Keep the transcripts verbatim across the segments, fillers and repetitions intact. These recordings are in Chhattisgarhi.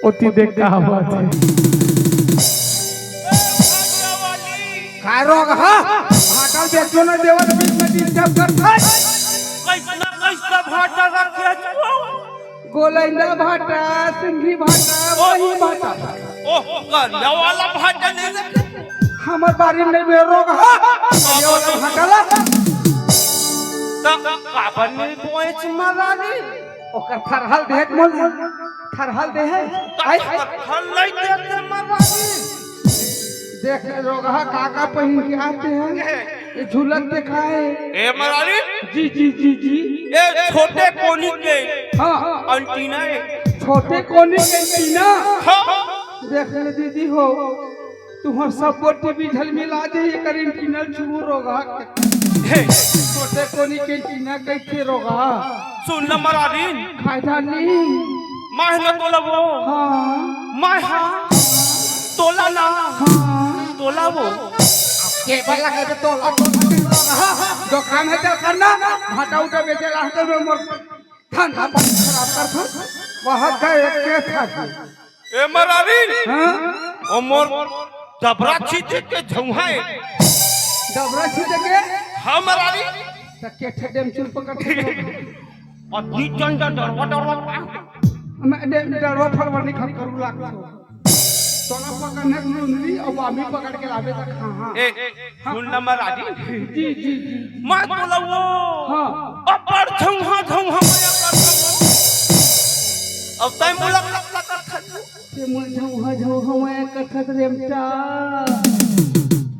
ओती देख का बात हे। काय रोगहा? भाटा ल बेचो ना देवत, बीच में disturb करत हस। कैसना कैसना भाटा रखे हस? गोलैंदा भाटा, सिंगी भाटा, ओ, वही भाटा। ओ, करिया वाला भाटा नहीं रखे। हमर बारी में नहीं बे रोगहा। करिया वाला भाटा ला। त काबर नहीं बोएच मरारी? ओकर थरहा ल देख मोल, थरहा ल दे हे। आई। थरहा ल नहीं देते मरारी। देख रोगहा का का पहिन के आते हैं। ये झूलत देखा है। ए मरारी। जी, जी, जी, जी। ए छोटे कोनी के हाँ। Antenna है। छोटे कोनी के antenna। हाँ। देख ले दीदी हो, तुहर सब टीवी झलमिला दे, एकर antenna छू रोगहा के। हे। छोटे कोनी के antenna कैसे रोगहा? सुन न मरारी। खाए डाली। मैं न तोला वो। हाँ। मैं हाँ। तोला ना। हाँ। तोला वो। केबल लगा दे तोला। जो काम है तेरा करना, भाटा उठा बेचे रहते में मोर ठंडा पानी खराब कर था। वहाँ का एक के था। ए मरारी। हाँ? ओ मोर डबरा छींचे के झौहा है। डबरा छींचे के? हाँ मरारी। त के ठे डेम चुल पकड़ के। अति चंदा डरवा डरवा। मैं डेम डरवा फरवा नहीं खा करू लाग। तोला पकड़ने के लुंडरी और वामी पकड़ के लावे तक हाँ, हाँ। ए, सुन न मरारी। जी, जी, जी। मैं तोला वो हाँ। अब्बड़ झौहा, झौहा मया करत हूँ। अब तैं मोला कतला करत हस। ते मोर झौहा, झौहा मया करत रेमटा।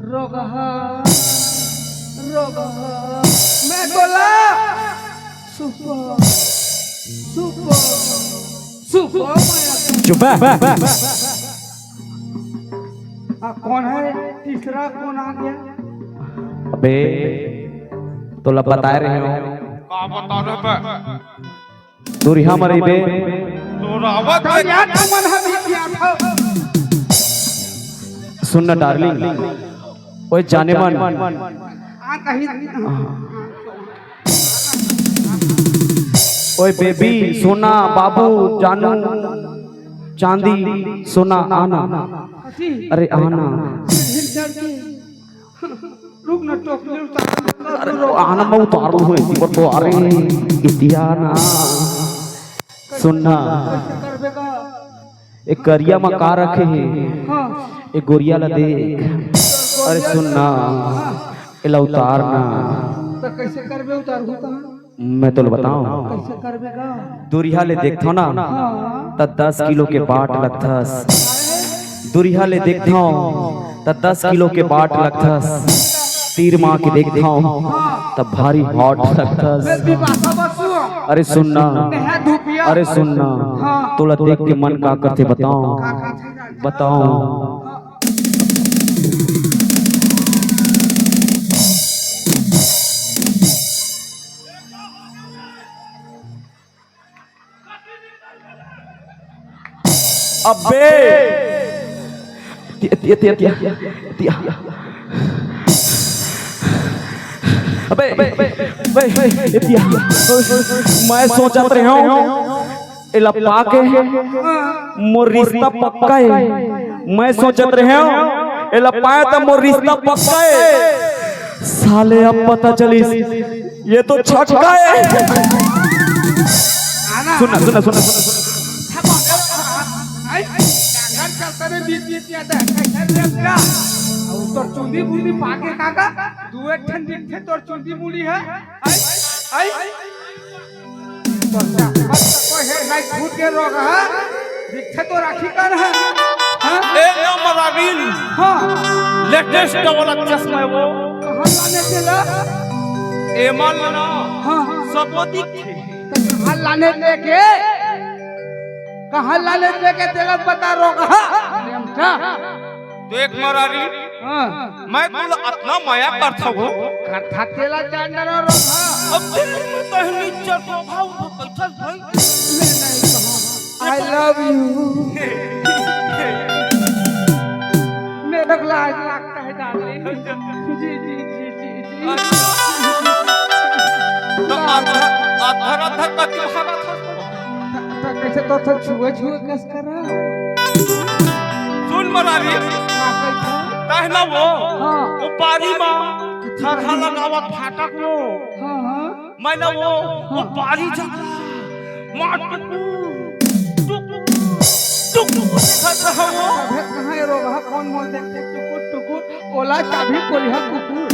रोगहा, रोगहा। मैं तोला सुपर, सुपर, सुपर मया करत हूँ। चुप है। आ, कौन है? तीसरा कौन आ गया? अबे, तोला बताए रहे हो। का बता रहे बे? दूरिहा म रहिबे। तो रावत तो है। यार, तुमन ह बीच में आ था। सुन न डार्लिंग, ओए जाने मन। आ, कहीं ओए बेबी, सोना, बाबू, जानू, चांदी, सोना, आना। अरे आना। रुक ना, टोकरी उतार। अरे आना, मैं उतारू हूँ इसी पर तो। अरे इतिया ना। सुन ना। कैसे करबे का? ए करिया म का रखे हे? हाँ। ए गोरिया ला देख। अरे सुन ना, एला उतार ना। तो कैसे करबे उतार होता? मैं तोला बताऊं। कैसे करबे का? दूरिहा ले देखथव ना, हाँ। त दस किलो के बाट लगथस। दूरिहा ले देखथव त दस किलो के बाट लगथस। तीर मा के देखथव त भारी hot लगथस। अरे सुन ना, अरे सुन ना, हाँ। तोला देख के मन का करथे बताओ, बताओ। अबे! तिया, तिया, तिया, तिया, तिया। अबे, अबे, अबे, अबे, ए तिया। मैं सोचत रहे हूँ, एला पाके मोर रिश्ता पक्का है। मैं सोचत रहे हूँ, एला पाए त मोर रिश्ता पक्का है। साले अब पता चलिस, ये तो छक्का है। आना। सुन ना, सुन ना, सुन ना, सुन ना। आई, आई, डांगर चलता रे बीच बीच में आता है। कैसे रे अपना? और तोर चुंदी मुंदी पाके काका, दुए ठन दिखथे तोर चुंदी मुड़ी है। आई, आई। तोर चश्मा तो कोई हेर नहीं फूट के रोग है। दिखथे तो राखी कर है। हाँ? ए ना मरावीन। हाँ। Latest वाला चश्मा है वो। कहाँ लाने तेला? एमा लेना। हाँ। सबो दिखथे। तो कहाँ लाने लेके? कहाँ लाने लेके तेला बता रोग है? नेमटा। देख मरारी, हाँ। मैं तोला अतना मया करथव। करथा तेला जान डरा रहा। अब दिल में तहनी चढ़ो भाव हो कैठल भाई। मैं नहीं कहूँ। I love you। मेरे को लाज लगता है darling। जी, जी, जी, जी, जी। तो आधा, आधा, आधा कति भागा था? तो, तो ऐसे तो था छुए छुए कस करा। सुन मरारी, का कहिथे? तहना वो, हाँ। वो पारी मा थरहा लगावत फाटक वो। हाँ, हाँ। मैं ना वो, वो हाँ। पारी जगह मार टुकुर, टुकुर, टुकुर करत हवं वो। अबे कहाँ ये रोगहा? कौन मोर देखथे टुकुर टुकुर? ओला चाबी कोलिहा कुकुर।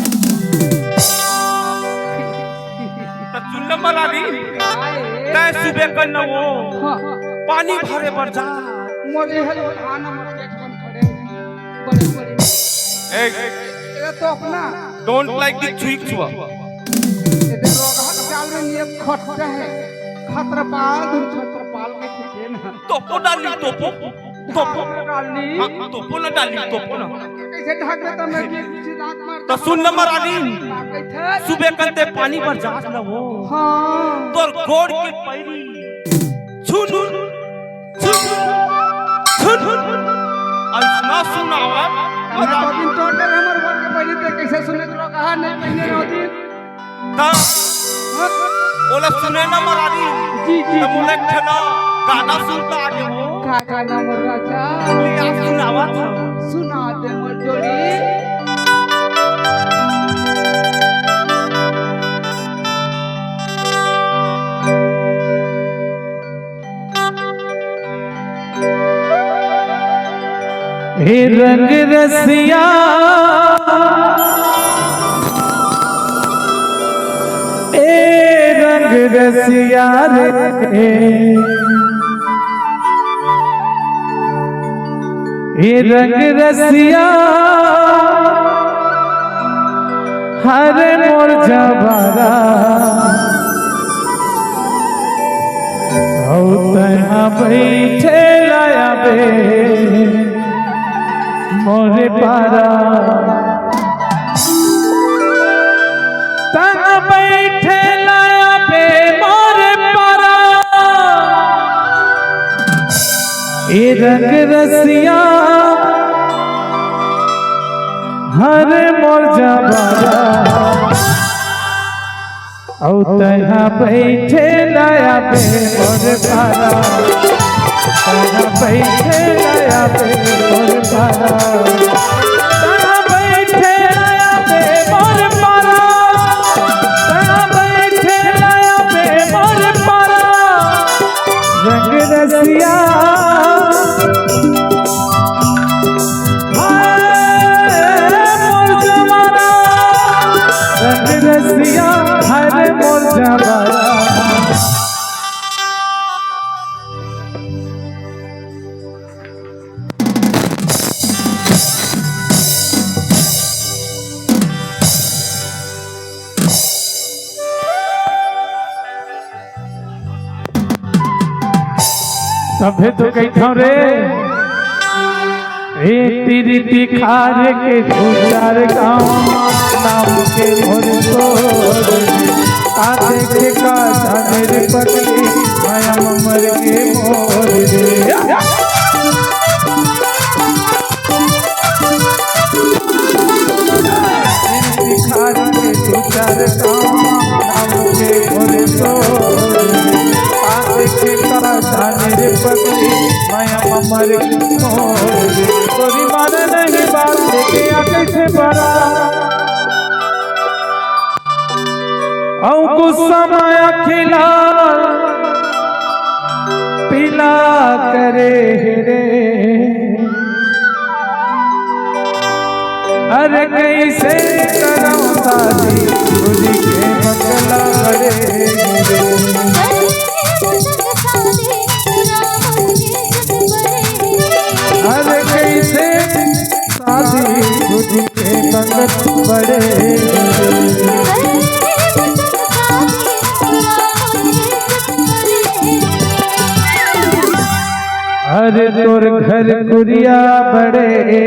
त सुन न मरारी, काय? तैं सुबे कर न वो हाँ। पानी भरे बर जा। मोर ये हल आना मोर पेट बन खड़े। बड़े, बड़े। ए, ये तो अपना। Don't like the छुई छुआ। ये दे रोगहा के चाल में नियत खटका है। खतरपाल, दुर खतरपाल के खेते ना। तोपो डाली, तोपो। तोपो। डाली। हाँ, तोपो ना डाली, तोपो ना। कैसे ढाक में तो मैं की कुछ दांत मार। तो सुन न मरारी। का कहिथे? सुबे करते पानी बर जास न वो। हाँ। तोर गोड़ के पैरी। छुनुर, छुनुर, छुनुर। अइसना सुनावत। अरे तो दिन तोड़ कर हमर गोड़ के पैरी ते कैसे सुने तो कहा नहीं पहने रहो दिन। ता हाँ? ओला सुने ना मरारी। जी, जी, त जी। मोला एक ठन गाना सुनता आगे वो। का गाना मोर राजा? ले आ सुनावत हवं। सुना दे मोर जोड़ी। हे रंग रसिया, ए रंग रसिया रे, हे रंग रसिया, हरे मोर जबरा, हौ तैं हा बइठे लाया बे मोरे पारा। तन बइठे लाया बे मोरे पारा। ए रंग रसिया, हरे मोर जबरा। अउ तैं हा बइठे लाया बे मोर पारा। तैं हा बइठे लाया बे मोर पारा। तैं हा बइठे लाया बे मोर पारा। तैं हा बइठे लाया बे मोर पारा। रंग रसिया, हाय मोर जवाना, रंग रसिया, हाय रे मोर जवाना। तभे तो कहिथंव रे, ए तिरी तिखार के दू चार गाँव नाम के मोर सोर। आ देखे का जाने रे पगली, माया में मर के मोर रे। तिखार के दू चार गाँव नाम के मोर सोर। आ देखे का जाने रे पगली, माया में मर के मोर। तोरी माने नहीं बात लेके आ कैसे बड़ा। अउ गुस्सा माया खिला पीला करे रे। अरे कैसे करौं शादी, खुद के बंगला बड़े रे। अरे कैसे शादी, खुद के बंगला बड़े रे। अरे तोर घर कुरिया बड़े रे।